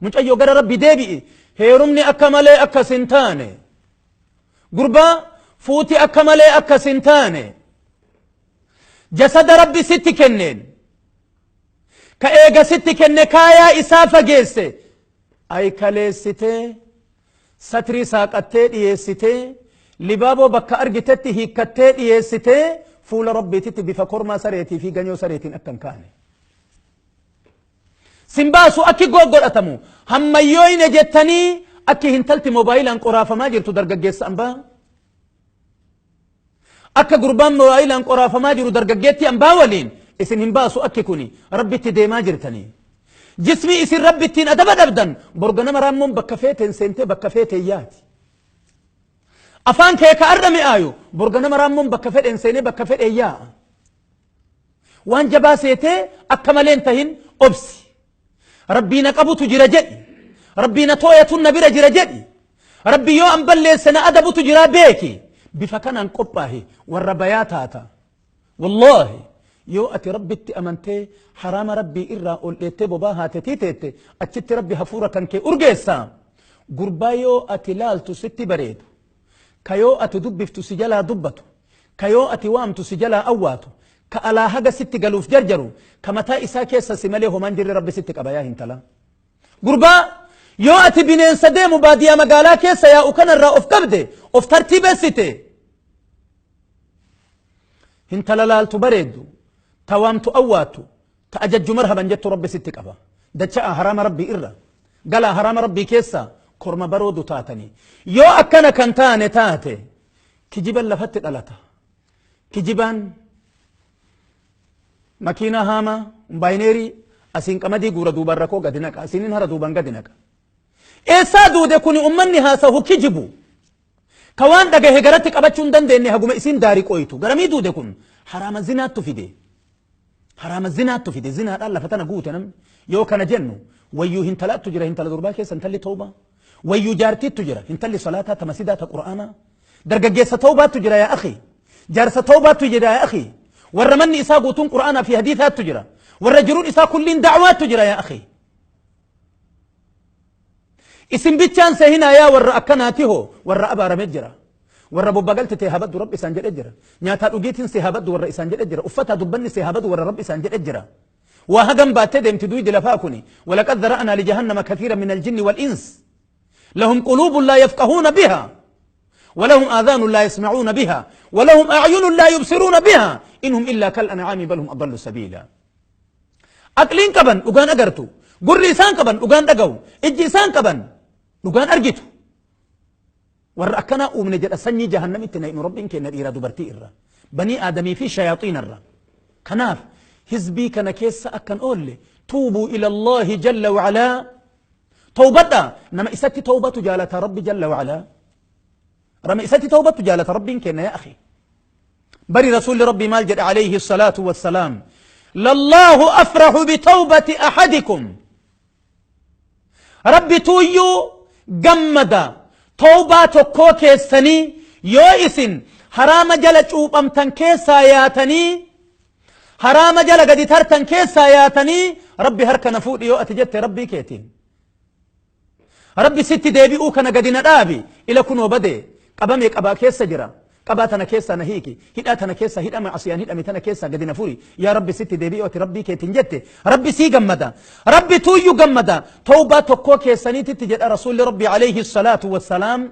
Mucayyoo gara Rabbi deebi'i. Heerumni akka malee akkas hin taane. Gurbaa fuuti akka malee akkas hin taane. Jasada Rabbi sitti kenneen. Ka eega sitti kenne kaayaa isaa fageesse. Aykaleessitee satrii saaqattee dhiyeessitee libaaboo bakka argitetti hiikkattee dhiyeessitee fuula Rabbiititti bifa kormaa sareetii fi ganyoo sareetiin akka hin kaane. Sin baasu akki godhatamu hammayyooyne jettanii akki hintalti moobaayilaan qoraafamaa jirtu dargaggeessa ambaa. Akka gurbaan moobaayilaan qoraafamaa jiru dargaggeettii ambaa waliin isin hin baasu akki kuni Rabbitti deemaa jirtanii. Jismii isin Rabbittiin adaba dhabdan borga nama raammoon bakka feeteen seentee bakka feeteen yaati. Afaan kee ka arra mi'aayu borga nama raammoon bakka fedheen seenee bakka fedheen yaa'a. Waan jabaa seetee akka malee hin tahin obsi. Rabbii na qabutu jira jedhi. Rabbii na tooyatu na bira jira jedhi. Rabbi yoo an balleesse na adabutu jira beeki. Bifa kanaan qophaahi warra bayaa taata. Wallaahi yoo ati Rabbitti amantee haraama Rabbii irraa ol dheettee bobaa haatetii teette achitti Rabbi hafuura kan kee urgeessa. Gurbaa yoo ati laaltu sitti bareedu. Ka yoo ati dubbiftu si jalaa dubbatu. Ka yoo ati waamtu si jalaa awwaatu, ka alaa haga sitti galuuf jarjaru, ka mataa isaa keessa si malee homaan jirre Rabbi sitti qaba yaa hintalaa. Gurbaa yoo ati bineensa deemu baadiyaa magaalaa keessa yaa'u kanarraa of qabde, of tartiibessite, hintala laaltu bareeddu, ta waamtu awwaattu, ta ajajju marhaban jettu Rabbi sitti qaba. Dacha'a haraama Rabbii irra, galaa haraama Rabbii keessa korma baroodu taatanii. Yoo akkana kan taane taate, Kijiban lafatti dhalata. Kijibaan makiinaa haamaa, baayineerii asiin qamadii guura duubaan rakoo gadi naqa. Asiinin hara duubaan gadi naqa. Eessaa duude kuni ummanni haasahu kijibu. Ka waan dhagahe garatti qabachuu hin dandeenye haguma isiin daarii qoytu. Garamii duude kun haraama zinaattu fide. Haraama zinaattu fide. Zinaadhaan lafa tana guute namni. Yoo kana jennu wayyuu hintalaattu jira hintala durbaa keessa intalli tawbaa. Wayyuu jaartiittu jira hintalli salaataa ta masidaa ta qur'aanaa. Dargaggeessa tawbaattu jira yaa akhi. Jaarsa tawbaattu jira yaa akhi. Warra manni isaa guutuun qur'aanaa fi hadiisaattu jira. Warra jiruun isaa kulliin da'waattu jira yaa akhi. Isin bichaan sehinaa yaa warra akkanaati hoo warra abaarame jira. Warra bobbagalti tee habaddu rabbi isaan jedhe jira. Nyaataa dhugiitiin si habaddu warra isaan jedhe jira. Uffataa dubbanni si habadu warra rabbi isaan jedhe jira. Waa hagam baattee deemti duydi lafaa kuni. Walaqad zara'naa lijahannama kathiira min aljinni wal ins. Lahum quluubun laa yafqahuuna biha. ولهم آذان لا يسمعون بها ولهم أعين لا يبصرون بها إنهم إلا كالأنعام بل هم أضل سبيلا Aqliin qaban dhugaan agartu. Gurri isaan qaban dhugaan dhagahu. Ijji isaan qaban dhugaan argitu. Warra akkanaa uumne jedha sanyii jahannamitti naqnu Rabbiin keenya dhiiraa dubartii irra. Banii aadamii fi shayaaxiina irra. Kanaaf hizbii kana keessa akkan oolle tuubuu ila Allaahi jalla wa'alaa. Tawbadha nama isatti tawbatu jaalata Rabbi jalla wa'alaa. Nama isatti tawbatu jaalata Rabbiin keenya yaa akhi. Bari Rasuulli Rabbii maal jedhe alayhi salaatu wassalaam. Lallaahu afrahu bitawbati ahadikum. Rabbi tuuyyuu gammada tawbaa tokkoo keessanii yoo isin haraama jala cuuphamtan keessaa yaatanii haraama jala gadi tartan keessaa yaatanii Rabbi harka na fuudhi yoo ati jette Rabbii keetiin. Rabbi sitti deebi'uu kana gadi na dhaabi ila kunoo bade qabame qabaa keessa jira qabaa tana keessaa na hiiki hidhaa tana keessaa hidhama asiyaan hidhame tana keessaa gadi na furi yaa Rabbi sitti deebi'uu ati Rabbii keetiin jette Rabbi sii gammada Rabbi tuuyyu gammada tawbaa tokkoo keessaniititti jedha Rasuulli Rabbi alayhi salaatu wassalaam.